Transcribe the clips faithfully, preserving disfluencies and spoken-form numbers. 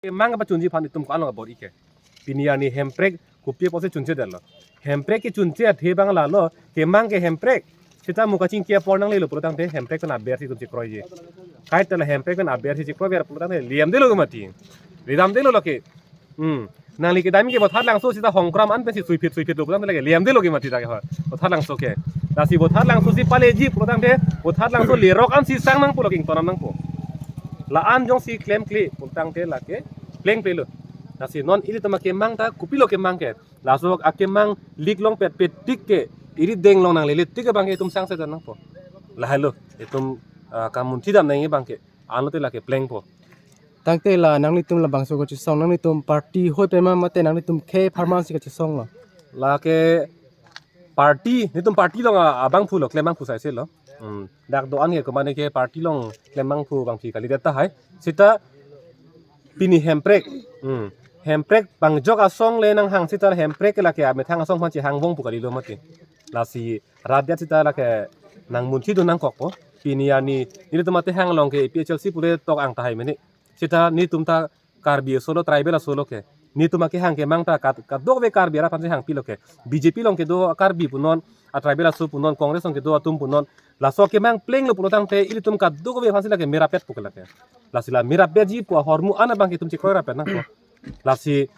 Kemang kepachunji aphan itum ko-an lo bor-i ke. Pini arni hemprek kopi apotsi chunchedetlo. Hemprek kechunche athe abang lalo, kemang ke hemprek. Seta mo kachingki apor nanglelo pulotangte hemprek pen aber si itum chekroiji. Kaita la hemprek pen aber si chekroiver pulotangte liamdelo ke mati. Ridamdelo lake. Hmm. Nangli kedam ke Bothatlangso seta Hongkram an pensi suiphit suiphitlo pulotangte lake liamdelo ke mati ta ke ho. Bothatlangso ke. Lasi Bothatlangso si paleji pulotangte Bothatlangso lerok ansi sang nangpo lake ingtonam nangpo. La-an jongsi klemkle pulotangte lake plengplelo. Lasi non ilitum akemang ta kopilo kemang ke. Laso akemang lik longpetpet tik ke iri deng long nanglele tik abang ke itum sangse nangpo. Lahelo itum, ah, kamunthi dam nangji abang ke. Anlote lake plengpo. Tangte la nanglitum labangso kachesong nanglitum party hoi pema mate nanglitum khei apharman si kachesonglo. Lake party, netum party along a-, abangphu lo, klem abangphu saise lo. Hmm. Dak do-an ke komatne ke party along klem abangphu abangpi kalidet tahai. Seta pini hemprek. Hmm. Hemprek bangjok asong le nanghang seta hemprek ke lake amethang asong aphan chehang vong pu kalilo mati. Lasi rat det seta lake nangmunthidun nangkokpo. Pini arni, nelitum ate hang along ke A P H L C pule tok ang tahai mene. Seta netum ta Karbi aso lo, tribal aso lo ke. Netum akehang kemang ta kat-, kadokave Karbi arat aphan chehangpilo ke. B J P along kedo Karbi punon, a tribal aso punon, Congress along kedo atum punon. Laso kemang plenglo pulotangte ilitum kadokave aphansi lake merapet pu ke lake. Lasi la merapetji pu ahormu an abang ke itum chekroirapet nangpo. Lasi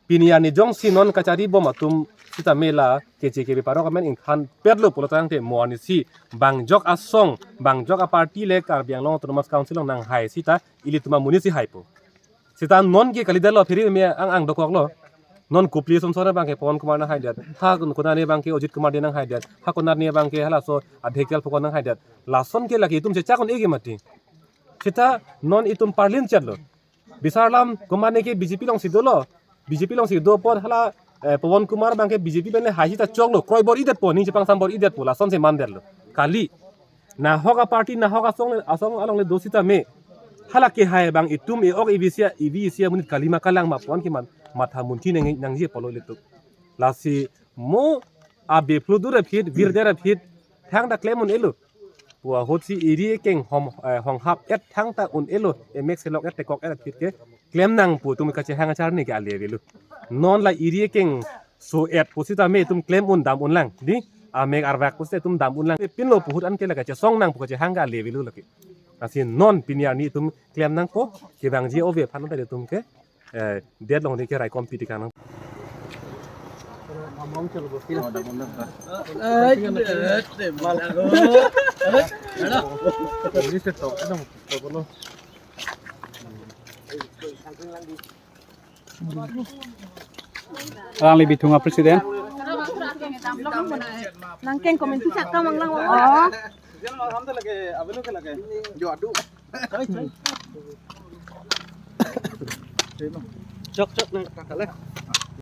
pini arni jongsi non kacharibom atum sitame la keche kebe parok amen ingthanpetlo pulotangte mo arnisi bangjok asong, bangjok aparty le Karbi Anglong Autonomous Council along nanghai seta ilitum amonit si haipo. Seta non ke kalidetlo phiri me ang ang dokoklo. Non kopli somsor abang ke Pawan Kumar nanghaidet. Ha kun-, konat arni abang ke Ajit Kumar Dey nanghaidet. Ha konat arni abang ke halaso Adhikdayal Phukan nanghaidet. Lason ke lake itum chechak un-e ke mati. Seta non itum parlin chetlo. Bisar alam komatne ke B J P alongsi dolo. B J P alongsi do apot hala, eh, Pawan Kumar abang ke B J P pen le hai seta choklo. Kroi bor-idetpo, ning chepang sam bor-idetpo. Lasonsi mandetlo. Kali. Nahok aparty, nahok asong, asong along le do sitame. Hala kehai abang itum e-ok evi isi, evi isi amonit kalima kalang ma pu-an ke man, matha munthi nang, nangji apotlo ilitum. Lasi mo abe phlu dur aphi, vir der aphi, thangta klem un-elo. Pu ahutsi iri ekeng hom, eh, honghap et thangta un-elo, emek selok et tekok et aphi ke klem nang pu itum kachehang acharni ke ale avelo. Non la iri ekeng so-et pusitame itum klem un dam unlang. Di, amek arvak pusi itum dam unlang. Pinlo pu ahut an ke la kachesong nang pu kachehang ke ale avelo lake. Lasi non pini arni itum klem nangpo, kevangji ove aphan ta itum ke, eh, det along de ke raikom pi tikang nang. Alangli Bithung a-president. Nangkeng comment pi sak kamang lang. Oh. Chok chok nang kakale.